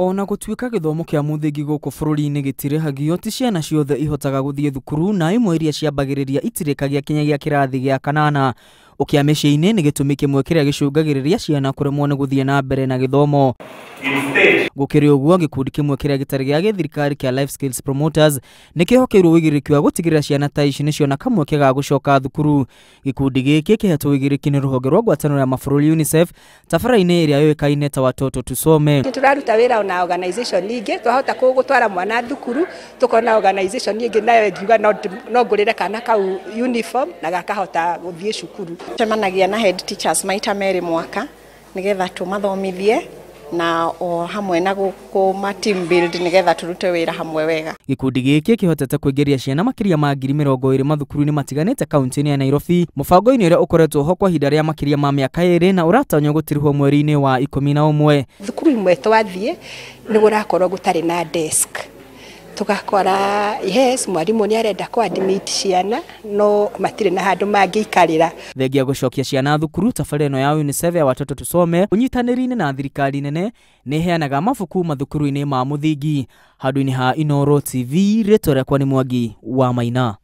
Ona gũtuĩka gĩthomo kĩa mũthingi gũkũ bũrũri-inĩ gĩtirĩhagio, ti ciana ciothe ihotaga gũthiĩ thukuru, na imwe iria ciambagĩrĩria itirĩkagia kinyagia kĩrathi gĩa kanana. Ũkĩa mĩciĩ-inĩ nĩ gĩtũmi kĩmwe kĩrĩa gĩcũngagĩrĩria ciana kũremwo nĩ gũthiĩ na mbere na gĩthomo. Gũkĩrĩ ũguo, gĩkundi kĩmwe kĩrĩa gĩtarĩ gĩa gĩthirikari kĩa Life Skills Promoters nĩ kĩhokeirwo ũigĩrĩrĩki wa gũtigĩrĩra ciana ta ici nĩciona kamweke ga gũcoka thukuru. Gĩkundi gĩkĩ kĩhetwo ũigĩrĩrĩki nĩ rũhonge rwa ngwatanĩro ya mabũrũri UNICEF tabarĩra-inĩ ĩrĩa yũĩkaine ta Watoto Tusome. Tũraruta wĩra na organization ingĩ, twahota gũtwara mwana thukuru, tukona organization ingĩ nayo ĩngiuga no ngũrĩre kana kau uniform na gakahota gũthiĩ cukuru. Tũcemanagia na head teachers maita merĩ mwaka nĩgetha tũmathomithie na o hamwe na gũkũma team build nĩgetha tũrute wĩra hamwe wega. Gĩkundi gĩkĩ kĩhotete kũingĩria ciana makĩria ma 20,000 mathukuru-inĩ matiganĩte kaunti-inĩ ya Nairobi, mũbango-inĩ ũrĩa ũkoretwo ho kwa ihinda rĩa makĩria ma mĩaka 2 na ũratanywo gũtirihwo mweri-inĩ wa 11. Thukuru imwe twathiĩ nĩ gũrakorwo gũtarĩ na desk, tũgakora yes mwarimũ nĩ arenda kũ admit ciana no matirĩ na handũ mangĩikarĩra. Thengia gũcokia ciana thukuru, tabarĩra ĩno ya UNICEF ya Watoto Tusome ũnyitanĩri-inĩ na thirikari nene nĩ ĩheanaga mabuku mathukuru-inĩ ma mũthingi. Handũ-inĩ ha Inooro TV, rĩtwa rĩakwa nĩ Mwangi wa Maina.